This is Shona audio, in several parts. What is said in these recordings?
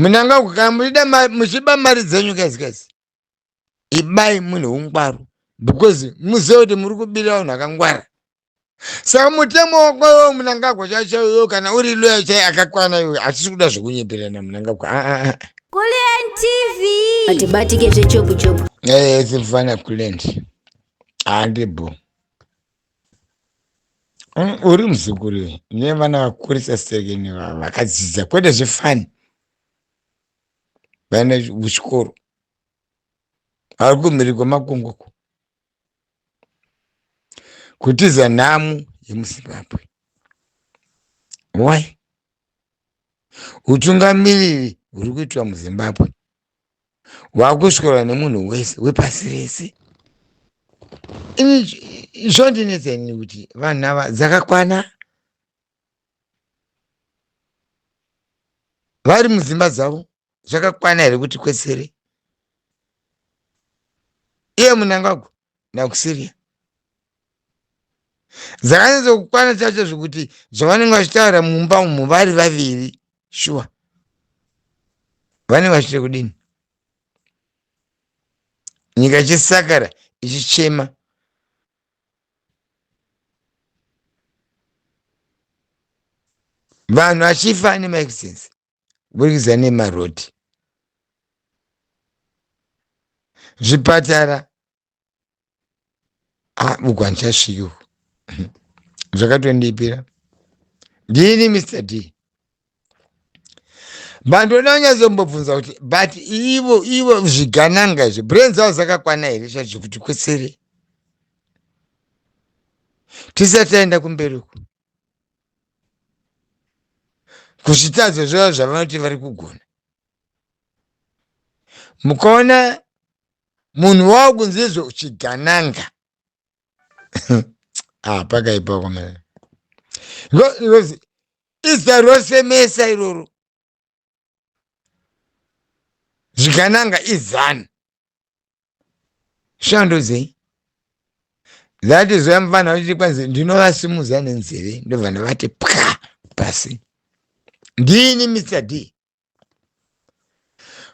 Munangagwa kana muchida muchiba mari dzenyu guys guys ibai mune ungwaru because muzive kuti muri kubira vanhu vakangwara. Saka mutemo wako iwewe Munangagwa chaicho iwewe kana uri lawyer chai akakwana iwe hatisi kuda zvekunyeperana Munangagwa. Ah, ah, ah. Kulliant TV. Atibatike zvechopu chopu. Eh, simfana Kulliant. Handibho. Uri muzukuru nevana vakurisa sekeni vakadzidza kwete zvefani vaenda kuchikoro vari kumhiri kwemakunguko kutiza nhamu yemuzimbabwe why utungamiriri huri kuitwa muzimbabwe wakuswera nemunhu wese wepasi rese ini zvondinetsa ini kuti vanhu ava dzakakwana vari mudzimba dzavo zvakakwana here kuti kwetsere iye munangagwa nakusiria dzakanyatso kukwana chacho zvekuti zvavanenge vachitaura mumba umu vari vaviri shuwa vanenge vachiita kudini nyika ichisakara ichichema vanhu vachifa nemaaccidents kuburikidza nemarodi zvipatara ah, uku handichasviki uku zvakatondipira ndini mr d bandoda kunyatsombobvunza kuti but ivo ivo zvigananga izvi brain dzavo dzakakwana here chacho kuti kwetsere tisati taenda kumberi uku kuzvitadzo zvavo zvavanoti vari kugona mukaona munhu wavo kunzi izvo chigananga ah, pakaipa komana izita rosemesa iroro zvigananga izanu shando dzei that is why mufana vachiti kwanzi ndinovasimudza nenzeve ndobva ndavati pwa pasi ndini mr d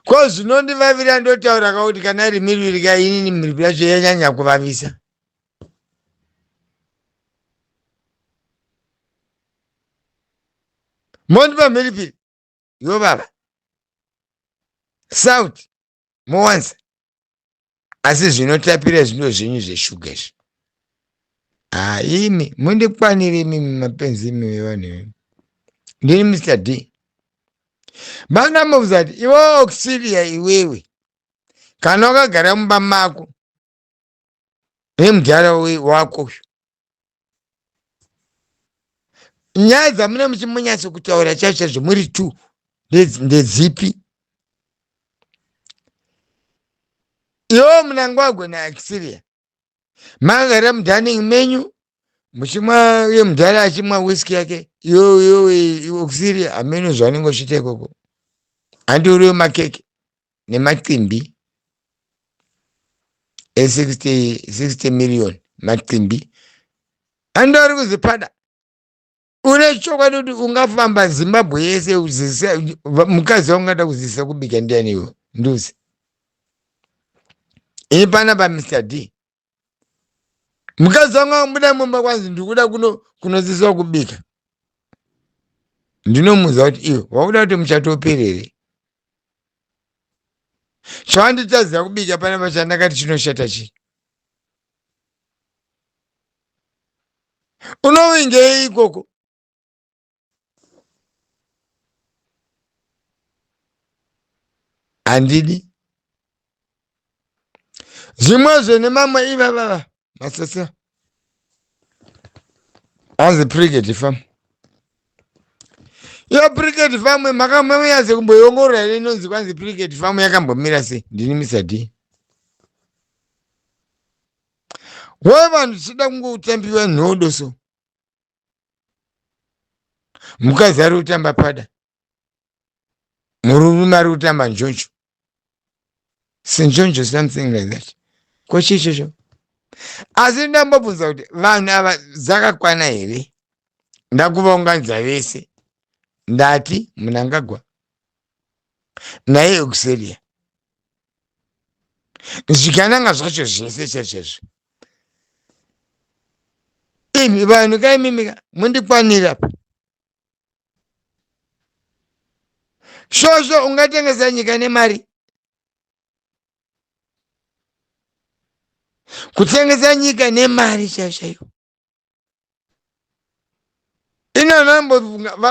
ko zvinondivavira ndotaura ka kuti kana iri miriviri ka inini miripi yacho yanyanya kuvavisa mondipa mhiripiri yovava south mowanza asi zvinotapira zvino zvenyu zveshuga izvi haimi mundikwanire imimi mapenzi imi vevanhu imi ndini mr d vanamobvunza kuti iwe auxilia iwewe kana wakagara mumba mako nemudhara wako uyu nyaya dzamune muchimunyatso kutaura chaizvo chaizvo muri two ndedzipi iwo munangwagwe naaxiria makagara mudining menyu muchimwa uye mudhara achimwa whisky yake iwe auxilia hameno zvaunenge uchiita ikoko handi uriwe makeke nemacimbi e60 million macimbi ando ari kuzipada une chokwadi kuti ungafamba zimbabwe yese uzisa mukadzi waungada kuzisa kubika ndiani iwe nduzi ini pana pa mr d mukadzi wangu akabuda mumba kwanzi ndikuda kuno kunoziswa kubika ndinomuudza kuti iwe wakuda kuti muchato uperere chavanditadzira kubika panapa chandakati chinoshata chii unovingei ikoko handidi zvimwezve nemamwe ivavava masese anzi prigate farm iyo prigate farm makamboyanze kumboiongorora here inonzi kwanzi prigate farm yakambomira sei ndini mr d why vanhu tichida kungotambiwa nhodo so mukadzi ari kutamba pada murume ari kutamba njonjo senjonjo something like that ko chii ichocho asi ndambobvunza kuti vanhu ava dzakakwana here ndakuvaunganidza vese ndati munangagwa Naye Auxilia. Zvigananga zvacho zvese chaizvo. Imi vanhu kaimimi mundikwanira pa. Shosho ungatengesa nyika nemari. Kutengesa nyika nemari chaiyo chaiyo. Ino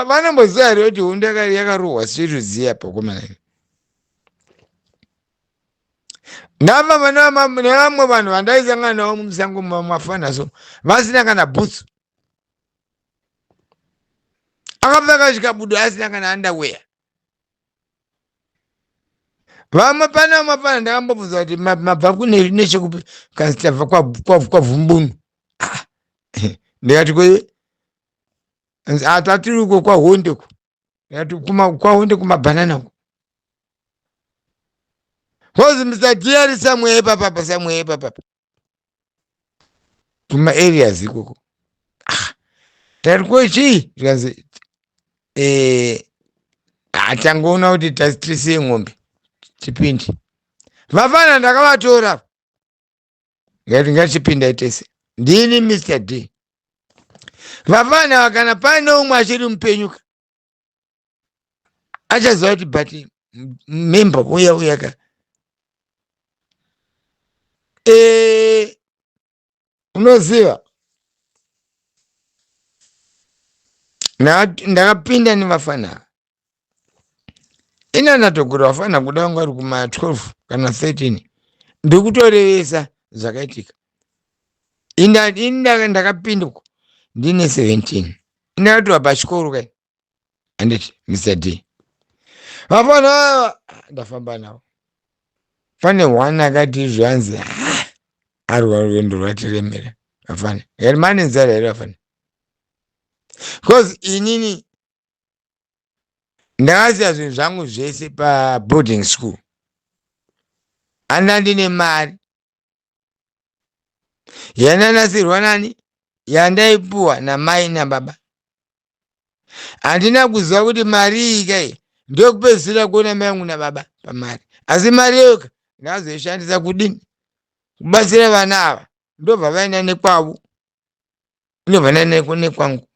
vanomboziva here kuti hondo yakarohwa seruziya pakomana ndafamba nevamwe vanhu vandaisangana navo musango mafana so vasina kana bhutsu akapfeka chikabudo asina kana underwear vamwe pane vamwe fana ndakambobvunza kuti mabva kune nechekupi kanzi tabva kwavhumbunu ah, ndikati kwe atatiri uko kwahonde ko ndikati kwahonde kumabhanana ko kozi mr diari somewhere ipapapa somewhere ipapapa kuma areas ikoko ah, tari ko chii zvikanzi eh, atangoona kuti tisiye ng'ombe tipinde vafana ndakavatora ngati ngatipindai tese ndini mr d vafana kana paine umwe achiri mupenyuka achaziva kuti but member uya uya ka e, unoziva ndakapinda nevafana ina ndatogura vafana kuda vanga vari kuma 12 kana 13 ndikutorevesa zvakaitika ini ndakapinda uko ndine 17 ndakatova pachikoro kai handiti mr d vafana ndafamba navo pane one akati zvanzi arwa rwendo rwatiremera vafana here mane nzara here vafana bcause inini ndakasiya zvinhu zvangu zvese paboarding school andandine mari yananasirwa nani yandaipuwa namai nababa handina kuziva kuti mari iyi kai ndokupedzisira kuona mai angu nababa pamari asi mari iyoka ndazoishandisa kudini kubatsira vana ava ndobva vaenda nekwavo ndobva ndaenda nekwangu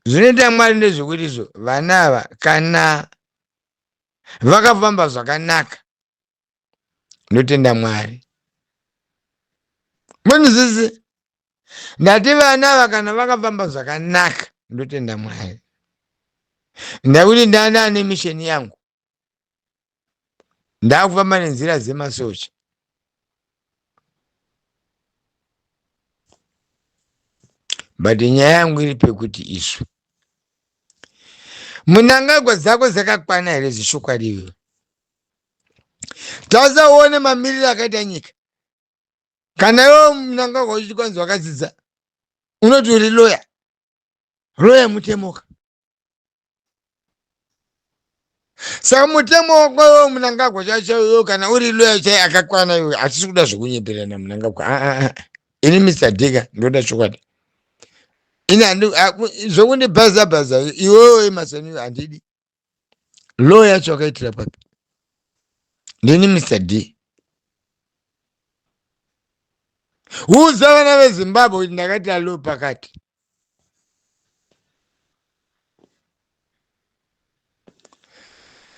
zvinoita mwari ndezvekuti izvo vana ava kana vakafamba zvakanaka ndotenda mwari munzisi ndati vana ava kana vakafamba zvakanaka ndotenda mwari ndakuti ndana ane misheni yangu ndakufamba nenzira dzemasoja but nyaya yangu iri pekuti isu munangagwa dzako dzakakwana here zvechokwadi iwewe tasaone mamiriro akaita nyika kana iwe mnangagwa uchiti kwanzi wakadzidza unoti uri loya loya mutemoka saka mutemo wako iwe mnangagwa chacho iwe kana uri loya chai akakwana iwe hatisi kuda zvekunyeperana mnangagwa ah, ah, ah. ini mr dika ndoda chokwadi ini zvekundibhaza bhaza iwewe masani handidi law yacho wakaitira papi ndini mr d udza vana vezimbabwe kuti ndakaita law pakati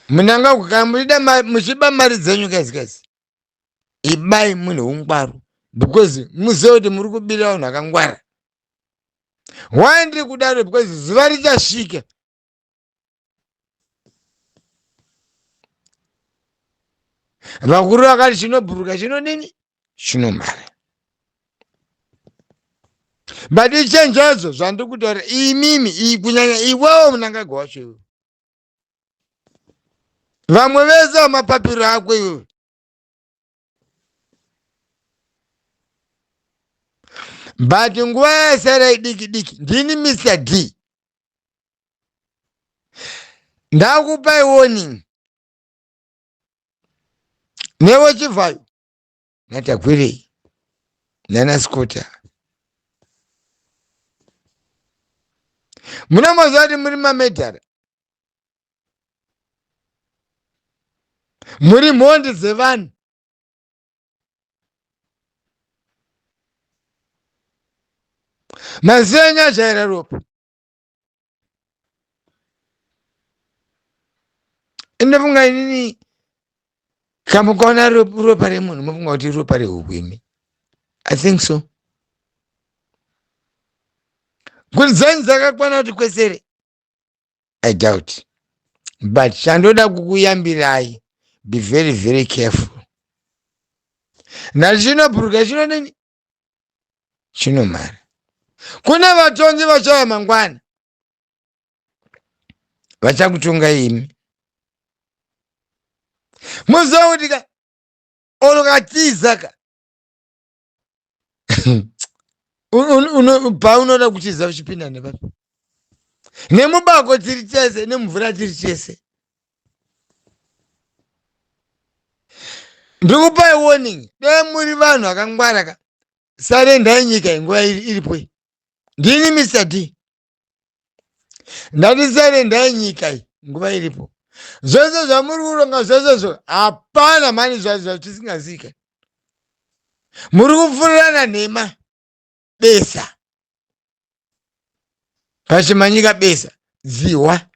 munanga kana muchida muchiba mari dzenyu guys guys ibai mune ungwaru because muzive kuti muri kubira vanhu vakangwara why ndiri kudaro because zuva richasvika Vakuru vakati chinobhuruka chinodini chinomhara. But ichenjedzo zvandiri kutaura imimi kunyanya iwewo Mnangagwa wacho iwewe. Vamwe vese vamapapiro ako iwewe. But nguva yasara idiki diki ndini Mr D. Ndakupai warning. Newe Chivhayo naTagwirei nana Scott munomoziva kuti muri mamedhara. Muri mhondi dzevanhu. Maziso enyu ajaira ropa. Inofunga inini kamukaona ropa remunhu mofunga kuti ropa rehuku imi. I think so. Kuti dzenyu dzakakwana kuti kwesere. I doubt. But chandoda kukuyambirai be very very careful. Nachinobhuruka chinonini chinomhara. Kune vatongi vachauya mangwana vachakutonga imi. Muziva kuti ka olokatiza ka paunoda kutiza uchipinda nepapi nemubako tiri tese nemumvura tiri tese ndikupai warning dai muri vanhu vakangwara ka sarendai nyika inguva iripo iyi ndini mr d ndati sarendai nyika iyi nguva iripo zvese zvamuri kuronga zvesezvo hapana mhani zvatisingazike muri kupfurirana nhema besa pachimanyika besa dzihwa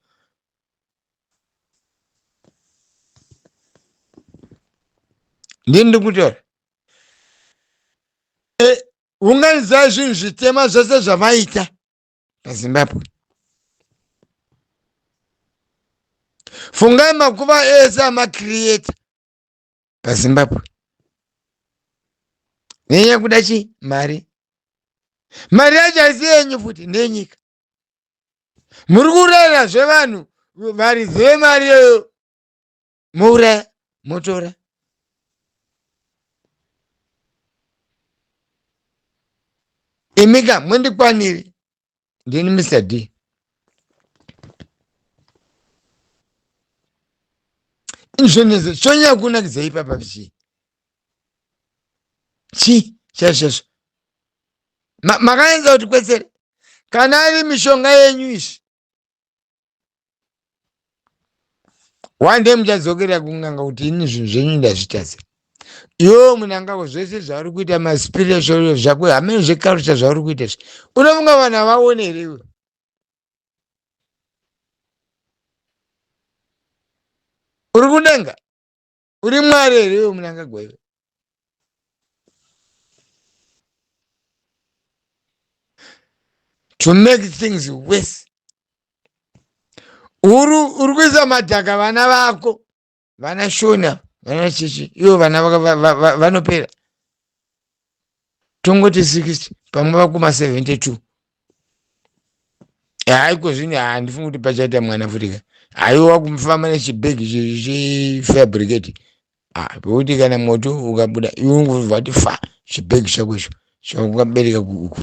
ndini ndikutaura e, unganidzai zvinhu zvitema zvese zvavaita pazimbabwe fungai makuva ese amacreata pazimbabwe nenyaya kuda chii mari mari yacho haisi yenyu futi ndeyenyika muri kurera zvevanhu varidzi vemari iyoyo mouraya motora imika mundikwaniri ndini mr d izvonizvo chonyanya kunakidza ipapa chii chii chaizvozvo makaenza kuti kwetsere kana ari mishonga yenyu izvi One day muchadzokera kun'anga kuti ini zvinhu zvenyu ndazvitadza. Iwewe munangagwa zvese zvauri kuita maspiritual zvako hameno zveculture zvauri kuita izvi. Unofunga vanhu havaone here iwe? Uri kudenga? Uri Mwari here iwe munangagwa iwe? To make things worse uri kuisa madhaka vana vako vana shona vana chichi ivo vana vanopera tongoti 60 pamwe vakuma 72 haiko zvino handifungi kuti pachaita mwana futika haiwa kumufamba nechibhegi chefabricate ah, pekuti kana moto ukabuda iwe ungobva wati fa chibhegi chako icho chaukabereka uku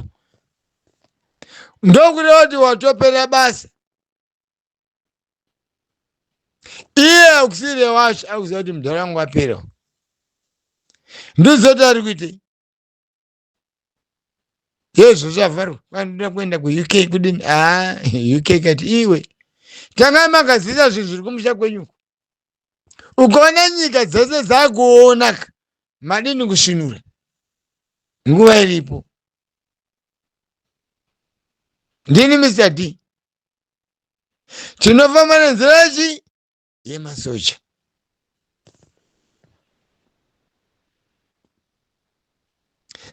ndokureva kuti watopera basa iye akusire wacho akuziva kuti mudhara wangu wapera ndozoti ari kuitei yezvo zvavharwa vanoda kuenda kuuk kudini haa ah, uk kati iwe tanga makazivisa zvinhu zviri kumusha kwenyuko ukaona nyika dzese dzakuonaka madini kusvinura nguva iripo ndini mr d tinofamba nenzira yechi yemasoja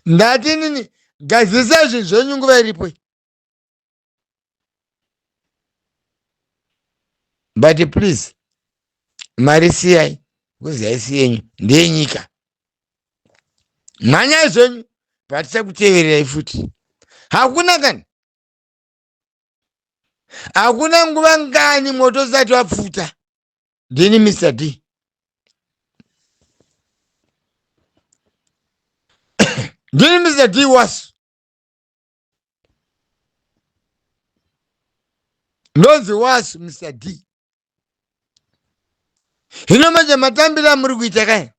ndati nini gadzirisa zvinhu zvenyu nguva iripo but please mari siyai kuzi haisi yenyu ndeyenyika mhanyai zvenyu patichakutevererai futi hakuna kani hakuna nguva ngani moto usati wapfuta ndini mr d ndini mr d wasu ndonzi wasu mr d hino manje matambiro amuri kuita kaya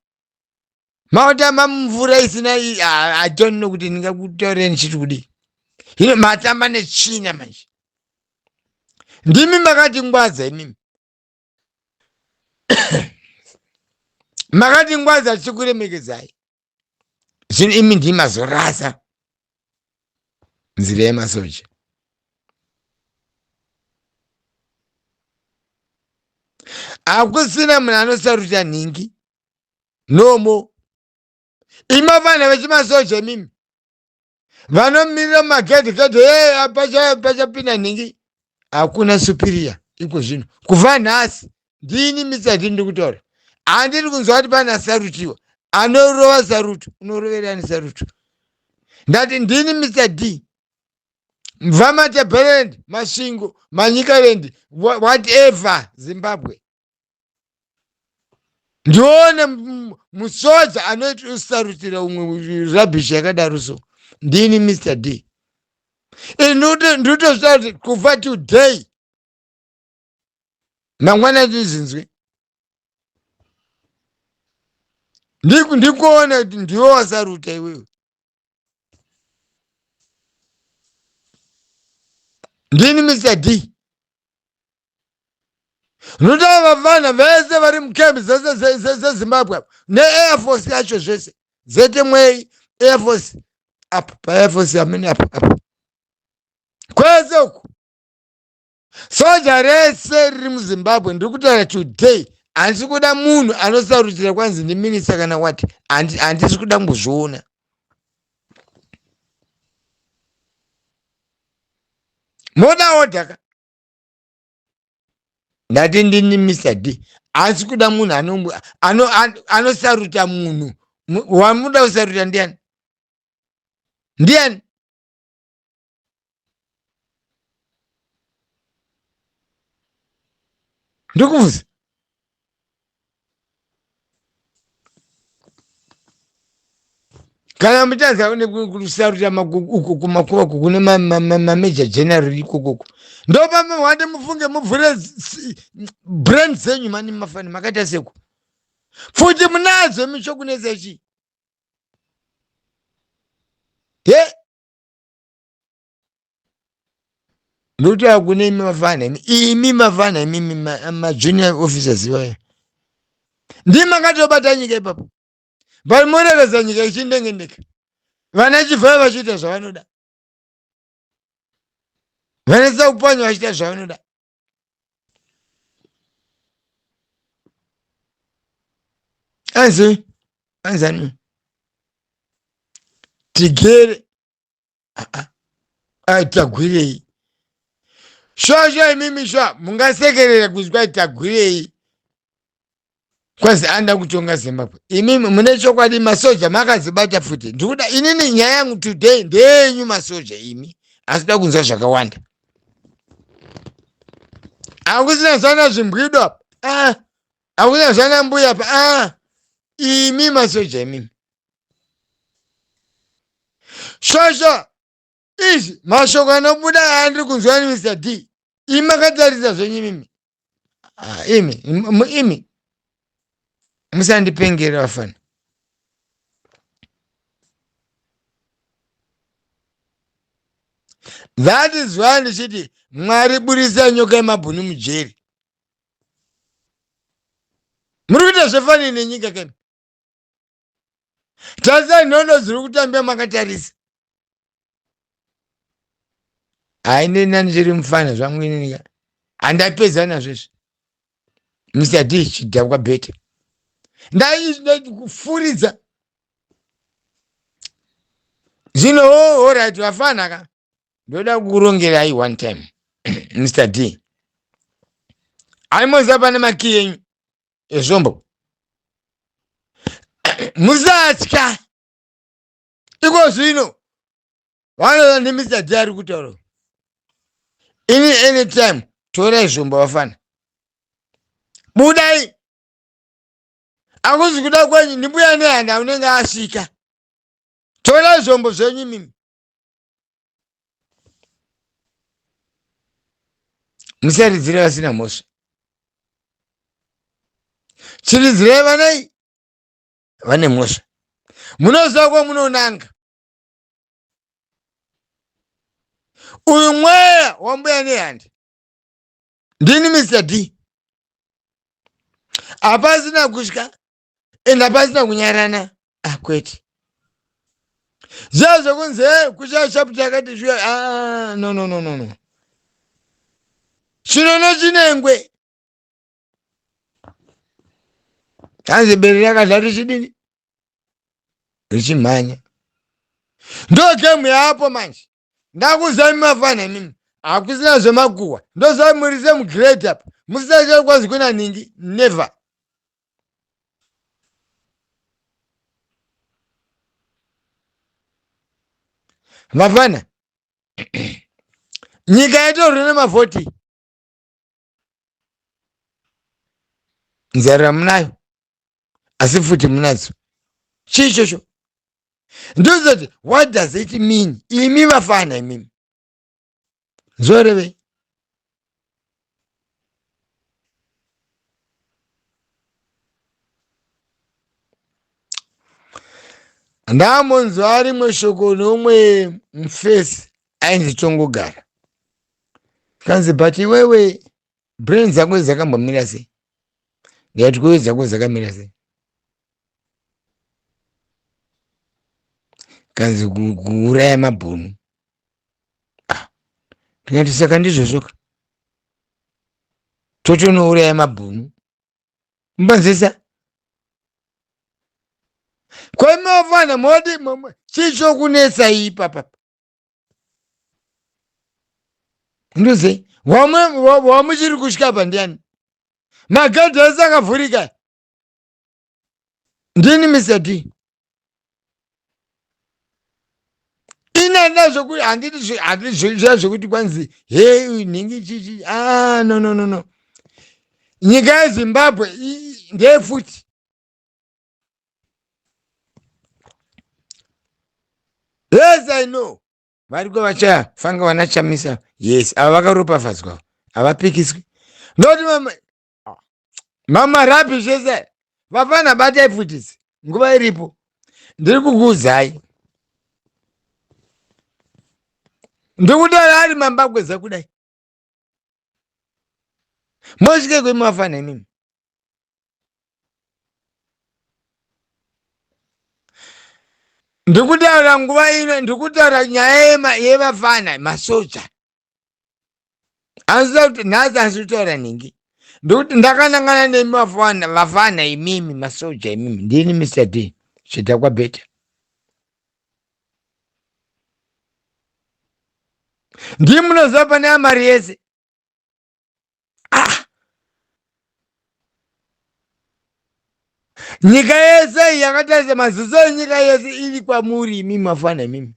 Maotamba mumvura isina I don't know kuti ndingakutaurira ndichiti kudii. Hino matamba netsvina manje. Ndimi makati ngwadza imimi. Makati ngwazi tichikuremekedzai, zvino imi ndii mazorasa nzira yemasoja. Hakusina munhu anosaruta nhingi nomo. Ima vana vechimasoja imimi vanomirira mumagedhi gedhi, pachapinda nhingi. Hakuna superior iko zvino. Kubva nhasi ndini misati ndiri kutaura, handiri kunzwa kuti pana sarutiwa anorova sarutu. Unoroverani sarutu? Ndati ndini Mr D. VaMatabeleland, Masvingo, Manyikaland, whatever, Zimbabwe, ndione musoja anoisarutira umwe rubbish yakadaro. So ndini Mr D. Ndinotoziva kuti kubva today, mangwana ndizvinzwe, ndikuona kuti ndiwe wasaruta iwewe. Ndini Mr D. Notava vafana vese vari mucamp dzese dzeZimbabwe apa neair force yacho, zvese zetemwei air force apa, paair force amene apa apa, kwese uku, soja rese riri muZimbabwe, ndiri kutaura today, handisi kuda munhu anosarudzira kwanzi ndiminista kana wati. Handisi kuda kumbozviona. Moda order ka? Ndati ndini Mr D, asi kuda munhu anosaruta. Munhu wamuda kusaruta ndiani? Ndiani? Ndikubvunza, kana muchanza kusaruta uko kumakuva uko kune mamajor general ikokoko, ndopamawande. Mufunge, muvhure brain dzenyu mani. Mafani makaita seko futi munadzo michokunetsa chii he? Ndokuti hakuna. Imi mafana imi, imi mafana imimi majunior officers ivaya, ndimi makatobata nyika ipapo, but morevedza nyika ichindengendeka, vana chivhaya vachiita zvavanoda, vana Sakupwanya vachiita zvavanoda. Anzi anzani tigere Tagwirei shosho imimi sha, mungasekerera kuzwa Tagwirei kwazi anda kutonga Zimbabwe. Imimi mune chokwadi masoja makazibata futi? Ndikuda inini nyaya yangu today ndeyenyu masoja imi, asida kunzwa zvakawanda. Hakusina zvana zvimbwido apa, ah, hakusina zvana mbuya apa. Ah, imi masoja imimi shosho, izvi mashoko anobuda andiri kunzwa ni Mr D, imi makatarisa zvenyu imimi. Ah, imi imi musandipengere vafana. That is why ndichiti Mwari burisa nyoka yemabhunu mujeri. Muri kuita zvefanini nenyika kani? Tarisai nhondo dziri kutambira makatarisa. Haineni ndichiri mufana zvangu ininika, handapedza nazvo izvi. Mr D chidhakwa beta, ndaikufuridza zvino. Oh, alright vafana ka, ndoda kukurongerai one time. Mr D, aimoziva pane makii enyu ezvombo, musatya iko zvino. Vanoza ndiMr D ari kutaura ini. Anytime torai zvombo vafana, budai. Akuzi kuda kwenyu, ndimbuya Nehanda unenge asvika. Torai zvombo zvenyu imimi, musaridzire vasina mhosva, chiridzirai vanai vane mhosva. Munoziva kwamunonanga. Uyu mweya wambuya Nehanda, ndini Mr D, hapasina kutya. And hapasina kunyarana akwete. Ah, zviya zvekunzi e kushaya shapu chakati zviya ah, no no no no no chinono chinengwe hanzi bere rakadla richidini richimhanya. Ndo gemu yaapo manje. Ndakuzai mafana imimi, hakusina zvemakuhwa. Ndozai muri semugrade apa, musina kwazi kuna ningi never. Vafana, nyika yatorwe nemavhoti, nzara munayo asi futi munadzo. Chii ichocho? Ndozoti what does it mean? Imi vafana imimi, zvorevei? Ndamonzwa rimwe shoko neumwe mufesi ainzi Tongogara, kanzi but iwewe brain dzako dzakambomira sei? Ndikati kwewe dzako dzakamira sei? Kanzi kuuraya mabhunu. Ah, ndikati saka ndizvozvoka, totonouraya mabhunu mbanzisa kwemafana modi chii chokunetsa ipapapa? Ndoze wamuchiri kusvika apa ndiani? Magadhi ese akavhurika. Ndini Mr D. Ini handina zvokuti handiti zviya zvekuti kwanzi he nhingi chichi. Ah, no no no no, nyika yeZimbabwe ndeyefuti. Yes, I know variko vachaya fanga vana Chamisa. Yes, ava vakaropafadzwa, havapikiswi. Ndoti mama rapi zvese vafana, batai pfutisi nguva iripo. Ndiri kukuudzai, ndikutaura ari mambakweza kudai, mosvike kwemafana imimi. Ndikutaura nguva ino, ndikutaura nyaya yevafana masoja. Anzida kuti nhasi hansi kutaura nhingi, ndokuti ndakanangana nemi vafana, vafana imimi masoja imimi. Ndini Mr D Chidhakwa Beta. Ndii munoziva pane amari yese. Ah, nyika yese yakatarisa, maziso enyika yese iri kwamuri imimi mafana imimi.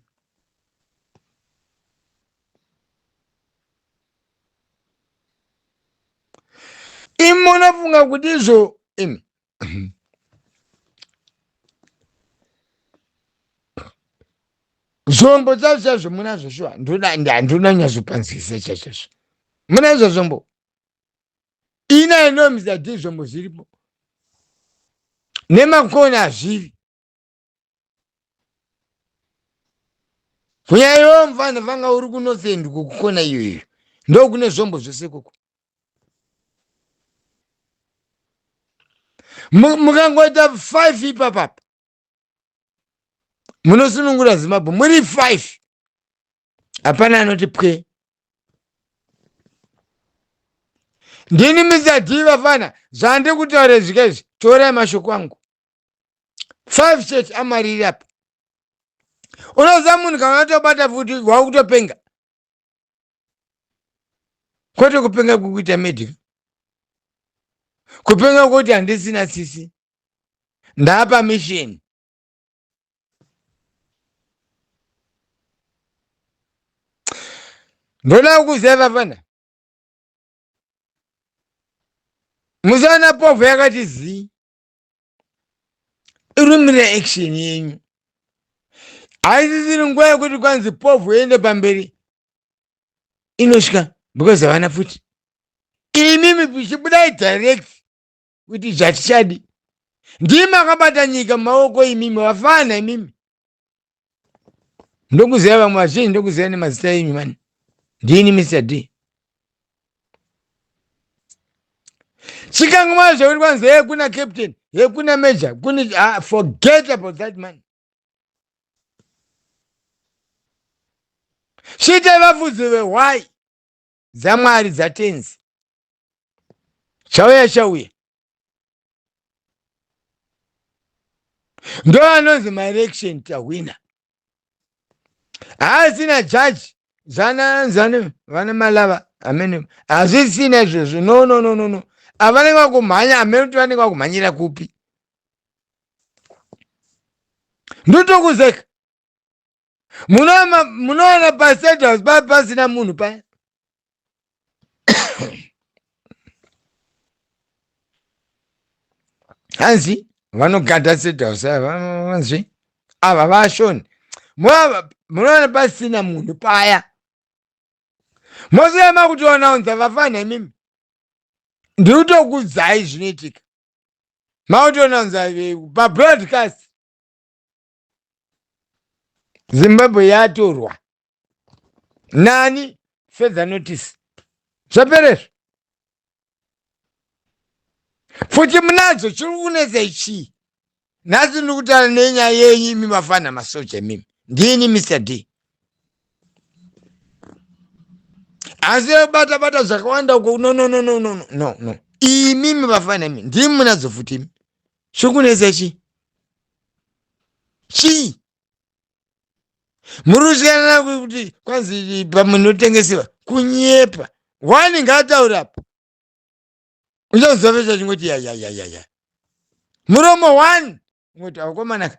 Imi munofunga kuti izvo imi zvombo chaizvo chaizvo munazvo shuwa? Ndoda handina nyatsopanzwisa chaizvozvo. Munazvo zvombo? Ina inomisa ti zvombo zviripo nemakona hazviri kunyaya. Iwewo mufana fanga uri kunosendi kukukona iyoyo, ndokune zvombo zvose koko. Mukangoita 5 ipapapa munosunungura Zimbabwe muri 5, hapana anoti pwe. Ndini Mr D vafana, zvandiri kutaura izvika izvi, torai mashoko angu. 5 chete amariri apa. Unoziva munhu kana atobata futi wakutopenga, kwete kupenga kwekuita medical, kupenga kwekuti handisina tsitsi, ndapa mission. Ndoda kuziva vafana, musaona povho yakati zii, irumira action yenyu. Haisisiri nguva yekuti kwanzi povho iende pamberi, inosvika because havana futi. Imimi chibudai direct kuti zvatichadi. Ndimi akabata nyika mumaoko imimi vafana imimi. Ndokuziva vamwe vazhinji, ndokuziva nemazita enyu mani. Ndini Mr D. Chikangoma zvekuti kwanzi he kuna captain. Yekuna major kune, ah, forget about that man. Chiitai vafudzi vehwai dzaMwari, dzaTenzi. Chauya chauya. Ndo anonzi maelection tahwina. Haasina jaji zvananzani vana malava amene hazvisina izvozvo. No, no, no, no, no. Avanenge vakumhanya amene kuti vanenge vakumhanyira kupi. Ndotokuzeka. Munoona pastate house pasina munhu paya. Hanzi vanogada state house vanzi ava vashoni. Munoona pasina munhu paya. Mose makutoona unza vafana imimi. Ndiri kutokudzai zvinoitika. Makutoona unza pabroadcast. Zimbabwe yatorwa nani? Further notice zvaperezvo. Futi munadzo, chiri kunetsa ichii? Nhasi ndiri kutaura nenyaya yenyu imi mafana masoja imimi. Ndini Mr D. Asi bata bata zvakawanda uko. No, no, no, no, no, no, no. Imimi vafana imi ndimi munadzo futi imi. Chiri kunetsa chii? Chii? Muri kusiyana kuti kwanzi pamwe notengesewa kunyepa. Wani ngaataura apa. Uchanzwa vese vachingoti ya ya ya ya ya. Muromo one. Ungoti vakomana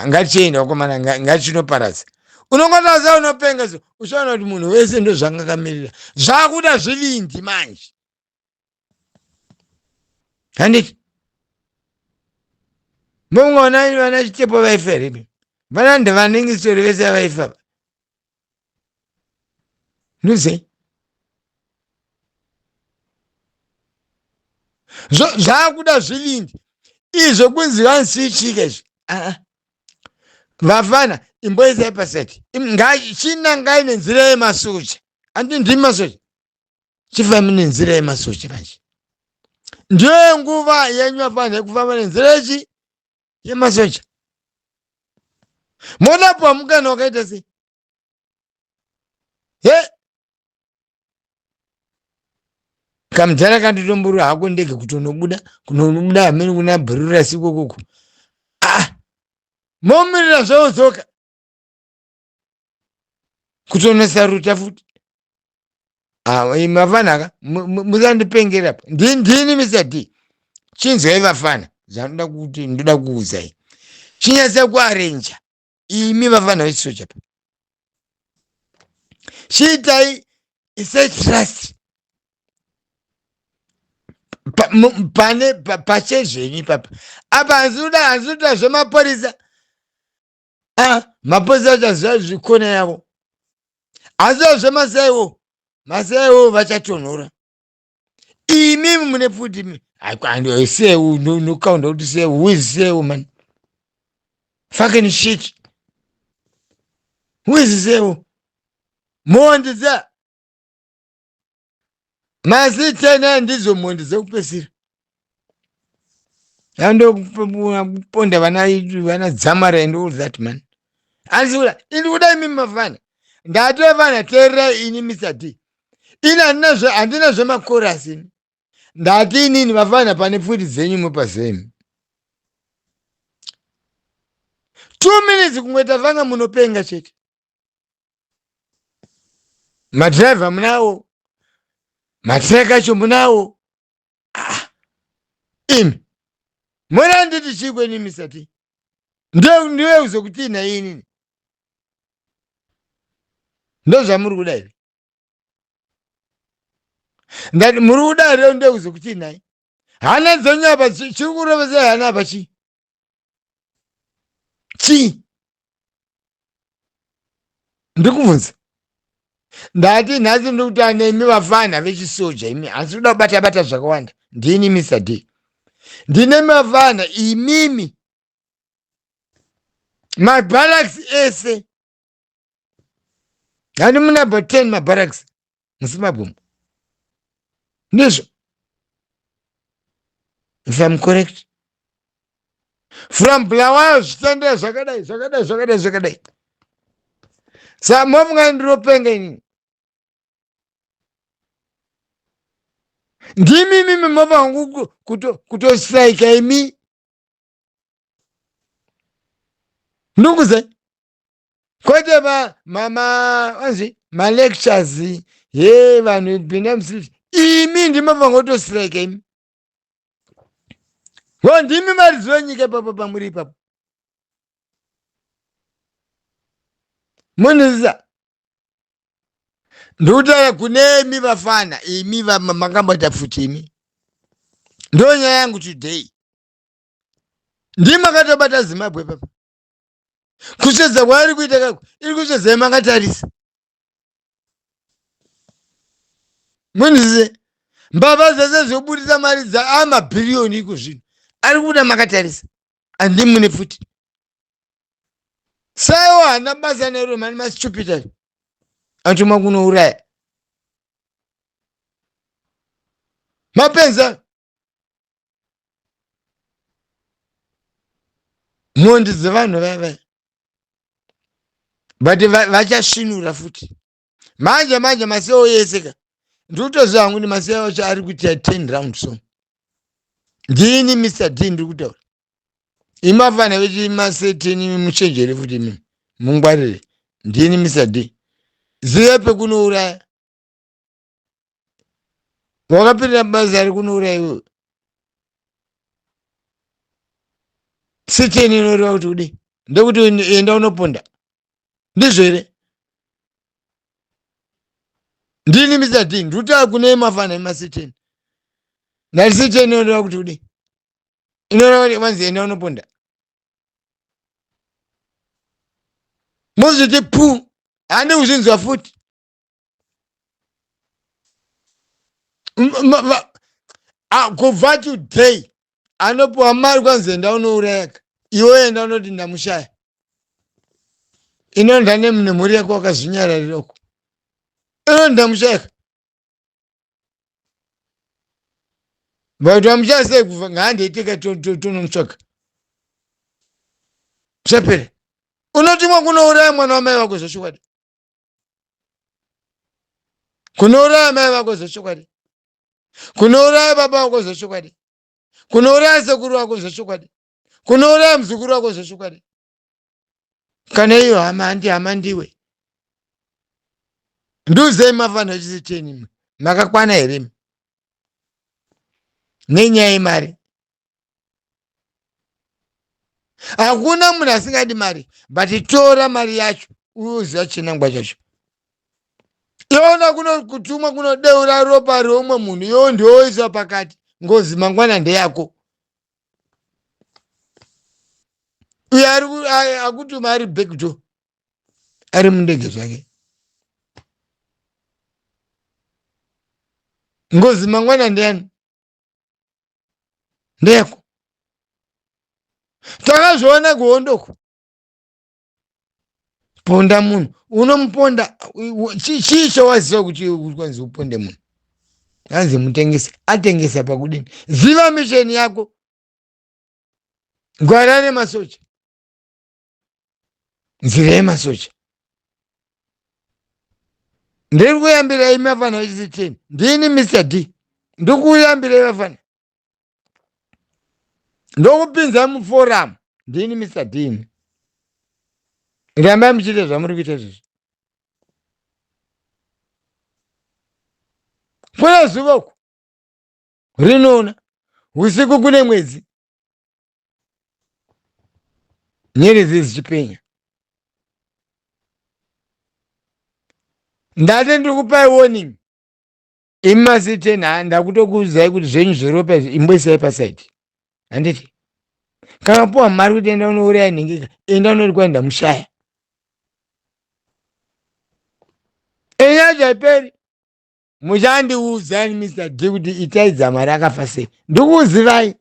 ngatichienda, vakomana ngachinoparadza. Unongotaura unopenga so uchaona kuti munhu wese ndozvanga akamirira. Zvakuda zvivindi manje. Handiti? Mungoona vana Chitepo vaifa here? Vana ndavanenge sori vese vaifa. Ndozei? Zvakuda zvivindi. Izvo kunzi vansichika izvi. Ah. Vafana imboisai paseti. Chinangai nenzira yemasoja. Andi ndimi masoja. Chifambi nenzira yemasoja manje. Ndiyo nguva yenyu vafana yekufamba nenzira yechi yemasoja. Modapuwa mukana wakaita sei? He? Kamudhara kanditomburu hako ndege kutonobuda kunobuda hamene kuna bhurura sikokoko. Ah! Momirira zvaodzoka. Kutonosaruta futi. Ah, imi vafana ka musandipengera pa. Ndini Mr D. Chinzwai vafana zvanoda kuti ndoda kuudzai. Chinyatsa kuarenja imi vafana vechisoja pa. Chiitai isai trust pane pachezvenyu ipapa. Apa hanzi kuda zvemapurisa. Ah, mapurisa achaziva zvikona yavo. Asi zvemasaiwo masaiwo vachatonhora. Imi mune pfuti imi. Seu nokaunda kuti seu, who is seu man? Fucking shit. Who is seu? Mhondi dza mazitena ndidzo mhondi dzekupedzisira. Andokuponda vana vana Dzamara and all that man. Asi ini kuda imi mafana. Ndati vafana teererai ini Mr D. Ini handina zvemakorasi ini. Ndati inini vafana pane pfuti dzenyu mupazemi. 2 minutes kungoita vanga munopenga chete. Madhiraivha munawo, matreka acho munawo. Ah, imi mona nditi chii kweni Mr T? Ndiwe kuzokutina inini. Ndozvamuri kuda here? Ndati muri kuda here ndiwe kuzokutinai? Hana dzenyu apa chiri kurovesa hana apa chii? Chii? Ndikubvunza. Ndati nhasi ndiri kutaura nemi vafana vechisoja imi, hansi kuda kubata bata zvakawanda. Ndini Mr D. Ndine mafana imimi. Mabarracks ese. Handi muna about 10 mabarracks muZimbabwe. Ndizvo. If I'm correct. From Bulawayo zvichitendera zvakadai zvakadai zvakadai zvakadai. Sa mofunga ndiropenga inini. Ndimi mimi mofangu kutostrike imi. Ndikuze kwete ma ma ma anzi ma lectures he vanhu pinda mstreet imi ndimi mofangu kutostrike imi. Ho ndimi maridzi wenyika ipapo pamuri ipapo. Munizisa ndikutaura kunemi vafana imi makambota futi imi ndo nyaya yangu today ndimi makatobata Zimbabwe papa kusvedza kwaari kuita kako iri kusvedza makatarisa munzize mbavha dzese dzobudisa mari dzaamabhiriyoni iko zvino ari kubuda makatarisa andimune futi saiwo haana basa nero mani mastupid atumwa kunouraya mapenzi mhondi dzevanhu vaya vaya but vachasvinura futi manje manje maseo yese ka ndikutoziva hangu kuti maseo acho ari kuita 10 round so ndini Mr D ndiri kutaura imafana vechimaseteni muchenjere futi imi mungwarire ndini Mr D ziva pekunouraya wakapinda basa rekunouraya iwewe siteni inoreva kuti kudii ndekuti enda unoponda ndizvo here ndini Mr D ndikutaura kune mafana emasiteni ndati siteni inoreva kuti kudii inoreva kuti vanzi enda unoponda muzviti pu handi kuzvinzwa futi kubva today anopiwa mari kwanzi enda unourayaka iwe enda unoti ndamushaya inonda nemhuri yako wakazvinyararira uko inonda mushayaka but wamushaya sei kuva ngaandiiteka tonomutsvaga zvapera unotumwa kunouraya mwana wamai vako zvechokwadi kunouraya mai vako zvechokwadi kunouraya baba vako zvechokwadi kunouraya sekuru vako zvechokwadi kunouraya muzukuru wako zvechokwadi kana iyo hama handi hama ndiwe nduzei mafanira chisiteni makakwana here nenyaya yemari hakuna munhu asingadi mari but tora mari yacho uyoziva chinangwa chacho iona kuno kutumwa kunodeura ropa reumwe munhu iwo ndioisa pakati ngozi mangwana ndeyako uyo akutuma ari back door ari mundege zvake ngozi mangwana ndeyani ndeyako takazviona kuhondoko ponda munhu unomuponda chii chawaziva kuti kwanzi uponde munhu hanzi mutengesi atengesa pakudini ziva misheni yako gwara remasoja nzira yemasoja ndiri kuyambira imi vafana vechisiteni ndini Mr D ndikuyambira vafana ndokupinza muforum ndini Mr D rambai muchiita zvamuri kuita izvozvo kune zuva uku rinoona usiku kune mwedzi nyeredzi dzichipenya ndati ndiri kupai warning imi masiteni ha ndakutokuudzai kuti zvenyu zveropa izvi imboisai pasaidi handiti kana puwa mari kuti enda unouraya nhingika enda unoti kwai ndamushaya enyaya haiperi muchandiudza Mr D kuti itai dzamari akafa sei ndikuzivai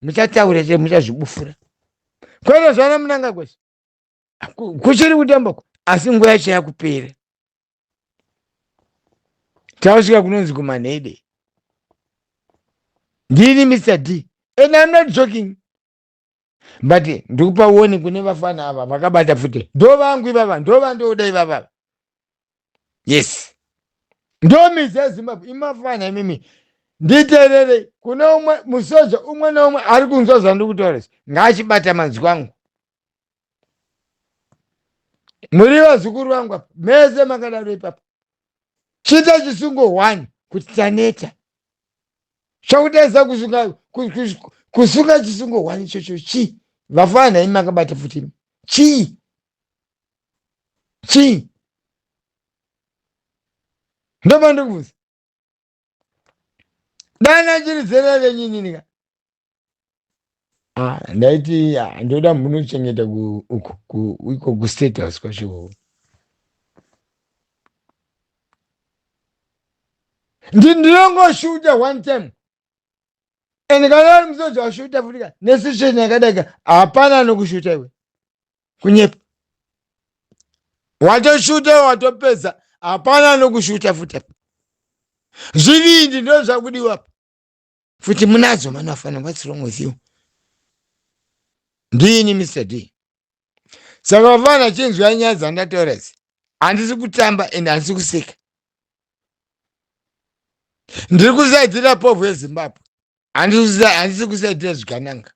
muchataura che muchazvibufura kwete zvana munanga kwese kuchiri kutamba asi nguva yacho yakupera tausvika kunonzi kumanhede ndini Mr D and I'm not joking. But ndikupa woni kune vafana ava vakabata futi, ndo vangu ivava, ndo vandoda ivava. Yes, ndo midzi yeZimbabwe imafana. Imimi nditeererei, kune umwe musoja umwe neumwe ari kunzwa zvandiri kutaura izvi, ngaachibata manzwi angu. Muri vazukuru vangu apa mese makadaro ipapo. Chiita chisungo one kuti taneta chakutaisa kusunga kusunga chisungo one ichocho chii? Vafana imi makabata futi imi, chii chii? Ndoba ndikubvunza, dana chiri zera renyu inini ka. Ah, ndaiti ah, ndoda munochengeta uko iko kustate house kwacho. Ndinongoshuta one time and kana ari musoja washuta futika nesituation yakadaika, hapana anokushuta iwe. Kunyepa, watoshuta watopedza, hapana anokushuta futi apa. Zvivindi ndo zvakudiwa apa futi munadzo mani vafana. What's wrong with you? Ndini Mr D. Saka vafana, chinzwa nyaya dzandataura idzi. Handisi kutamba and handisi kuseka. Ndiri kusaidzira povhu yeZimbabwe, handisi kusaidzira zvigananga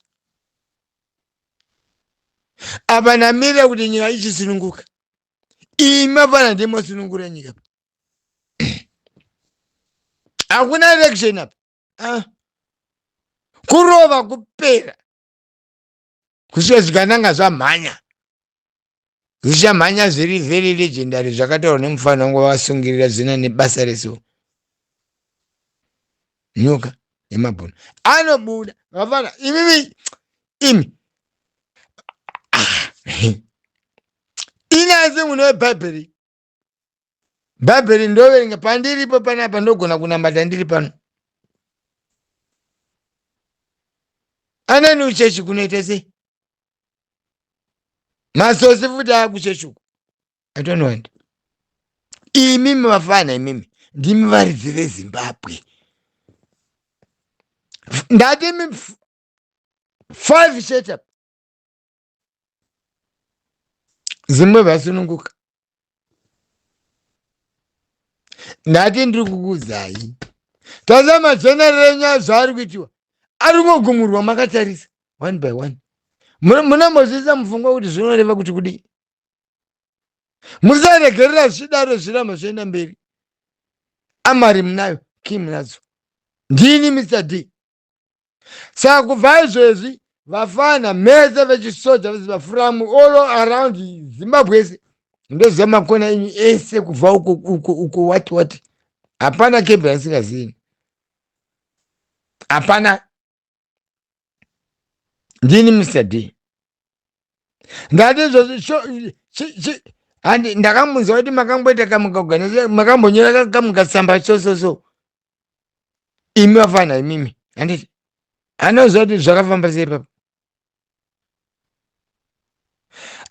apa. Namirira kuti nyika ichisununguka. Imi mafana ndimosunungura nyika. Hakuna election apa. Ah. Kurova kupera kusvika zvikananga zvamhanya, zvichamhanya zviri very legendary, zvakataurwa nemufana wangu vavasungirira zvina nebasa reso nyoka yemabhunu anobuda. Vafana imimi, imi inasi muno webhaibheri, bhaibheri ndoverenga pandiripo panapa, ndogona kunamata ndiri pano. Anani uchechi kunoita sei? Masosi futi aakuchechi uku. I don't want. Imimi vafana, imimi ndimi varidzi veZimbabwe. Ndati imi five setup Zimbabwe vasununguka. Ndati ndiri kukuudzai, tarisa majenarero enyaya zvaari kuitiwa, ari kungogumurwa makatarisa one by one. Munambozviisa mupfungwa kuti zvinoreva kuti kudii? Musaregerera zvidaro zviramba zvienda mberi. Amari munayo, kii munadzo. Ndini Mr D. Saka kubva izvezvi vafana mese vechisoja vese vafuramu all around Zimbabwe ese, ndoziva makona enyu ese, kubva uko uko uko wati wati, hapana kembe yasingazivi, hapana. Ndini Mr D. Ndati izvozvi handi ndakamunzwa kuti makamboita kamukaorganize, makambonyora kamukatsamba so so so. Imi vafana imimi, handiti anoziva kuti zvakafamba sei papa.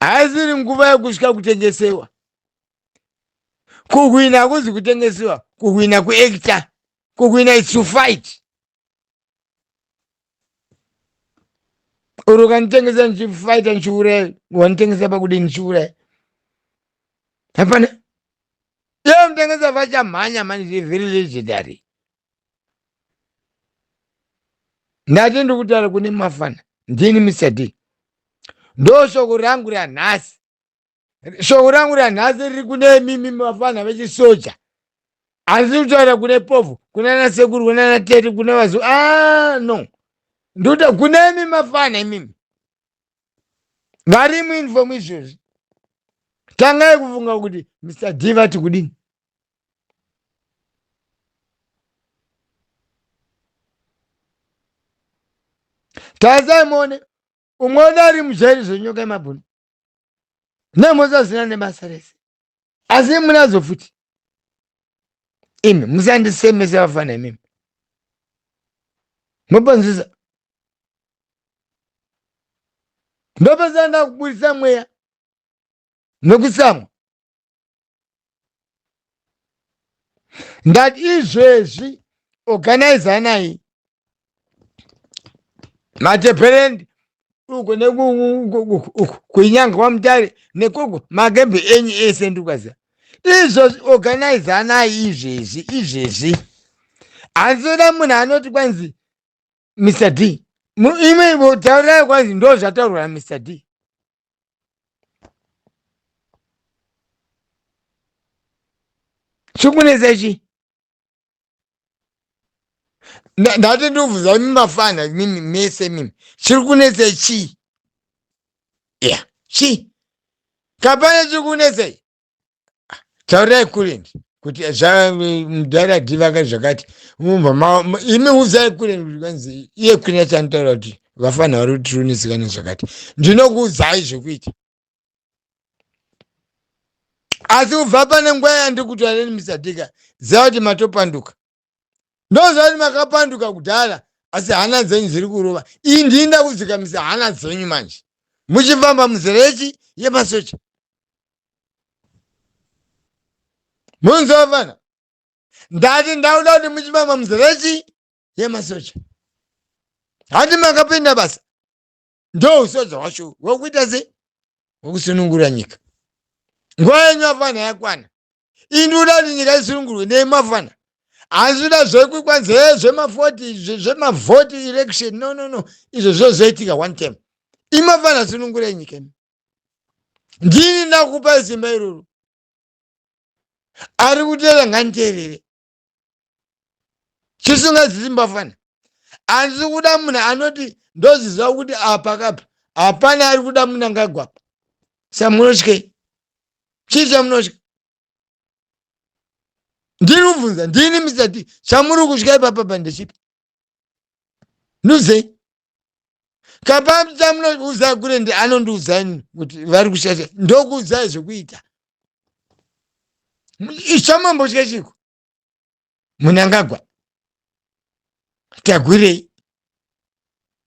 Haisiri nguva yekusvika kutengesewa. Kuhwina hakuzi kutengesewa, kuhwina kuacta, kuhwina is to fight. Uri ukanditengesa ndichifaita ndichiuraya, wanditengesa pakudini? Ndichiuraya hapana. Iye mutengesa vachamhanya mani, zviri very legendary. Ndati ndikutaura kune mafana, ndini Mr D. Ndo shoko rangu ranhasi. Shoko rangu ranhasi riri kune imimi mafana vechisoja. Handisi kutaura kune povhu, kuna nasekuru, kuna natete, kuna vazu. Ah, no, ndikuta kune imi mafana imimi vari muuniform izvozvi. Tangai kufunga kuti Mr D vati kudini. Tarisai muone umwe wedu ari mujeri zvenyoka yemabhunu nemhosva zina nebasa rese, asi munadzo futi imi. Musandisemese vafana imimi, mopanzisa ndopesa ndakuburitsa mweya nekusamwa. Ndati izvezvi organizanai matebherendi. uko nekuuku kuinyanga kwamutare nekoko makembe enyu ese ndikukaziva izvozvi organizanai izvezvi izvezvi handizoda munhu anoti kwanzi Mr D imi taurai kwanzi ndo zvataurwa na Mr D chikunetsa chii ndati ndobvunza imi mafana mimi mese mimi chiri kunetsa chii ya chii kapane chiri kunetsa taurai kulend kuti mudhara dhivaka zvakati mubva imi udzai kulend kuti kwanzi iye kwini yacho anotaura kuti vafana vari kutirunisika nezvakati ndinokuudzai zvekuita asi kubva pane nguva yandiri kutaura neni misadika ziva kuti matopanduka ndoziva kuti makapanduka kudhara asi hana dzenyu dziri kurova iyi ndini ndakudzikamisa hana dzenyu manje muchifamba muzera yechi yemasocha munzwa vana ndati ndauda kuti muchifamba muzera yechi yemasocha hati makapinda basa ndousoja hwacho hwekuita sei hwekusunungura nyika nguva yenyu afana yakwana ini ndikuda kuti nyika isunungurwe nei mafana handikuda zvekuikwa nzee zvemafoti zvemavhoti election no no no izvo zvozoitika one time imafana sunungurei nyika imi ndini ndakupai simba iroro ari kuteera nganditeerere chisingazivi mbafana handisi kuda munhu anoti ndoziziva kuti apa kapa hapana ari kuda munangagwa apa samunotyei chii chamunotya ndiri kubvunza ndini mr t chamuri kutya ipapapa ndechipi nduzei kapa chamunoudza kure ndi anondiudza ini kuti vari kushata ndokuudzai zvekuita chamambotya chiko munangagwa tagwirei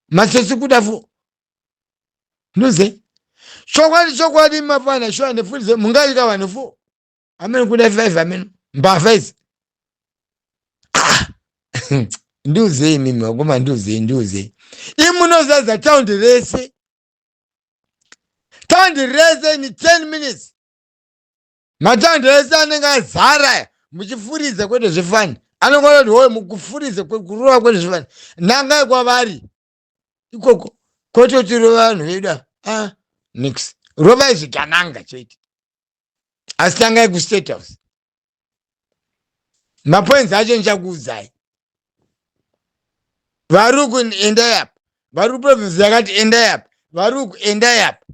matsotsi kuda fo ndoze chokwadi chokwadi mafana shuwa nefulize mungaita vanhu fo amene kuda five amene mbavha idzi ah! ndiuzei mimi vakoma ndiuzei ndiuzei imunozadza taundi rese taundi rese in 10 minutes mataundi ese anenge azara muchifuridza kwete zvefani anongona kuti hoye mukufuridza kurova kwete zvefani nangai kwavari ikoko kwete kuti rova vanhu vedu ava ah, nix rovai zvigananga chete asi tangai kustate house mapoints acho ndichakuudzai vari uku endai apa vari kuprovince yakati endai apa vari uku endai apa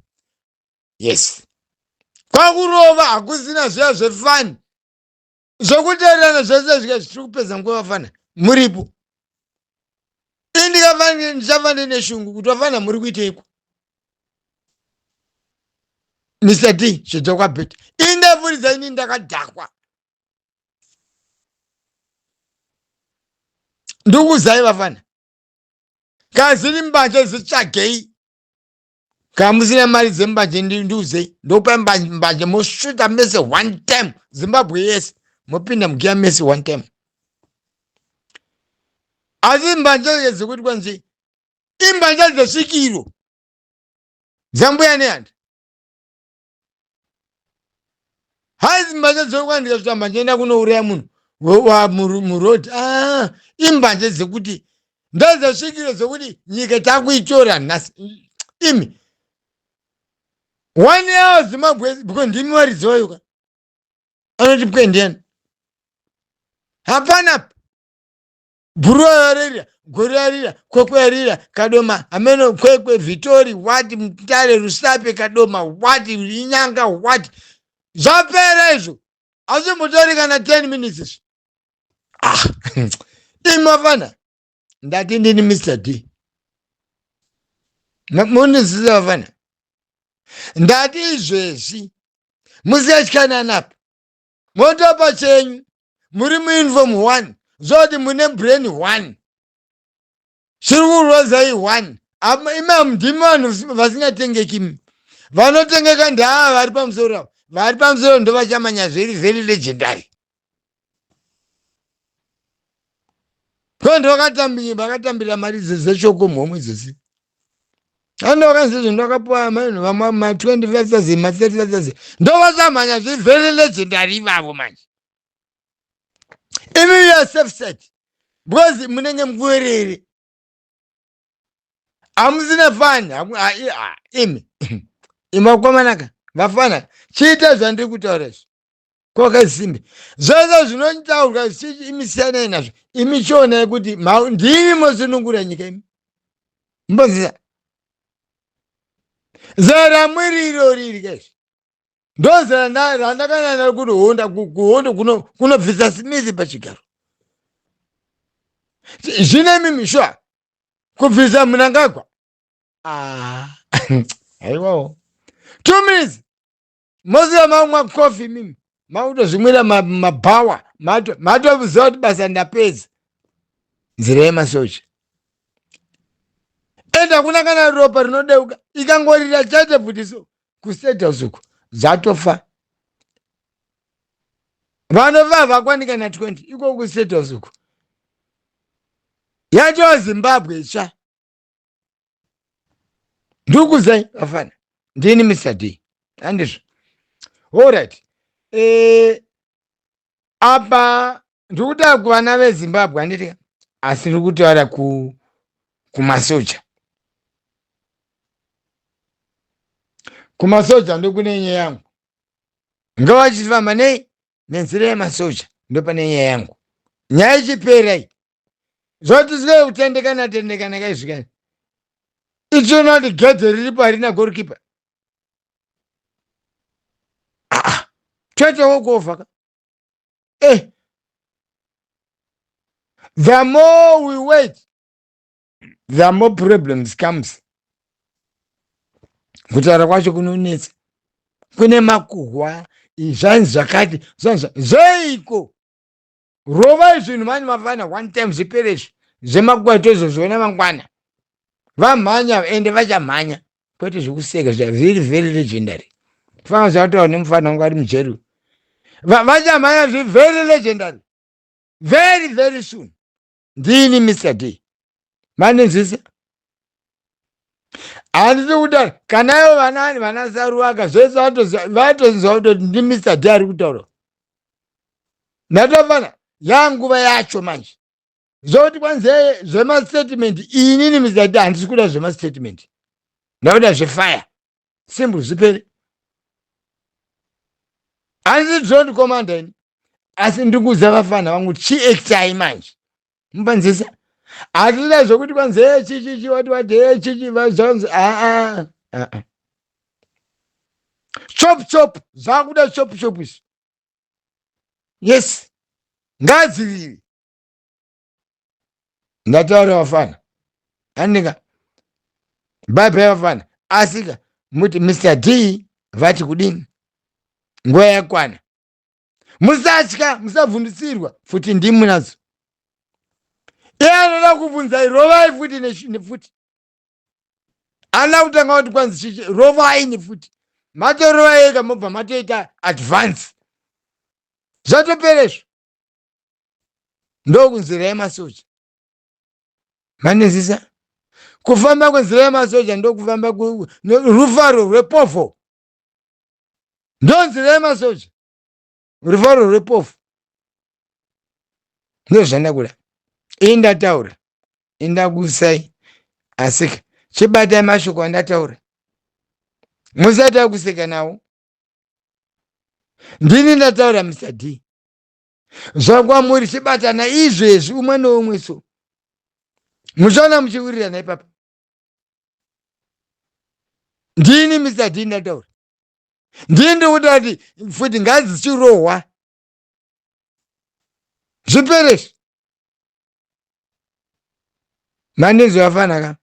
yes kwakurova hakusina zviya zvefani zvekuteererana zvese zvika zvitiri kupedza nguva vafana muripo indikafanire ndichafa ndine shungu kuti vafana muri kuiteiko mr d zvedza kwabheti indafuridza ini ndakadhakwa ndikuzai vafana kaziri mbanje zitsvagei kana musina mari dzembanje ndiuzei ndokupai mbanje mosvuta mese one time zimbabwe yese mopinda mugiya mese one time asi mbanje dzekuti kwanzi imbanje dzesvikiro dzambuya nehanda haizi mbanje dzokuti ndikasvika mbanje enda kunouraya munhu muroad ah, imbanje dzekuti ndozosvikiro dzekuti nyika takuitora nhasi imi one hour zimbabwe because ndimi varidzi vayo ka anoti pwe ndiyani hapana bhuruwa yarira gori yarira kwekwe yarira kadoma hameno kwekwe vitori what mutare rusape kadoma what inyanga what zvapera izvo azvimbotori kana 10 minutes izvo ah imafana ndati ndini mr d munizisa vafana ndati izvezvi musatyananapa motopa chenyu muri muuniform one zvoti mune brain one zviri kurwadzai one imam ndimi vanhu vasingatengeki imi vanotengeka ndeava vari pamusoro avo vari pamusoro ndovachamanya zveri very legendary ko ndovakatambira mari dzeshoko mhomwe dzese Ando vakanzi izvo ndakapuwa manhu vamwe ma 25,000 ma 30,000 ndovachamhanya zviri very legendary ivavo manje. Imi you are safe side because munenge mukuwerere hamusina fani imi imi vakomanaka vafana chiita zvandiri kutaura izvi kwakasimbe zvese zvinotaurwa zvichichi imi siyanai nazvo imi chionai kuti ndimi mosunungura nyika imi mbonzisa zera ramwiri irori iri kaizvi ndozera randakanana kuti honda kuhondo kunobvisa smith pachigaro zvine mimi sure kubvisa munangagwa ah, haiwawo 2 minutes moziva mamwa kofi mimi makutozvimwira mabhawa matoziva kuti basa ndapedza nzira yemasoja ende hakuna kana ropa rinodeuka ikangorira chete futi so kuState House uku zvatofa vanofa havakwani kana 20 iko kuState House uku yatova Zimbabwe itsva. Ndikuzai vafana, ndini Mr D, handizvo? Allright, apa ndikutaura kuvana veZimbabwe, handiti? Asi ndiri kutaura kumasoja. Kumasoja ndokune nyaya yangu. Ngavachifamba nei nenzira yemasoja, ndopane nyaya yangu. Nyaya ichiperai zvatisike kutendekana tendekana kaizvikani ichiona kuti gedhe riripo harina goalkeeper. Ah, toita wokuovha ka. The more we wait, the more problems comes. Kutaura kwacho kunonetsa, kune makuhwa, zvanzi zvakati, zvanzi zveiko. Rovai zvinhu mani mafana, one time zvipere izvi zvemakuhwa, tozozviona mangwana. Vamhanya ende vachamhanya, kwete zvekuseka zva very very legendary. Fana zvataura nemufana wangu ari mujeri, vachamhanya zvi very legendary very very soon. Ndini Mr D, manenzisa? Handisi kutaura kana ivo vanani vanaSaruvaka zvese vatonzwa kutoti ndi Mr D ari kutaura. Ndatofana yanguva yacho manje zvokuti kwanze zvemastatement. Inini Mr D handisi kuda zvemastatement, ndakuda zvefire, simple, zvipere. Handisi drone commander ini, asi ndikuudza vafana vangu, chiactai manje, mupanzisa. Hatida zvokuti kwanze chichichi wati wati chichi vazvanzi aa aa chop chop, zvakuda chop chop izvi. Yes, ngadziviri ndataura vafana, andika bye vafana. Asika muti Mr D vati kudini? Nguva yakwana, musatya, musavhundisirwa futi ndimunadzo. Iye anoda kubvunzai, rovai futi nefuti. Ana kutanga kuti kwanzi chichi, rovai nefuti. Matorova ega, mobva matoita advance, zvatopera izvo. Ndokunzira yemasoja, manezisa? Kufamba kwenzira yemasoja ndokufamba rufaro rwepovho, ndonzira yemasoja, rufaro rwepovho. Ndozvandakuda indataura, indakusai. Asika chibatai mashoko andataura, musati akuseka nawo. Ndini ndataura, Mr D. Zvakwamuri, chibatana izvezvi umwe neumwe so muchaona muchiwirirana ipapa. Ndini Mr D ndataura, ndini ndikuti ati futi ngadzichirohwa zvipere izvi. Mandinzwa vafana ka?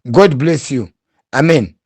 God bless you, amen.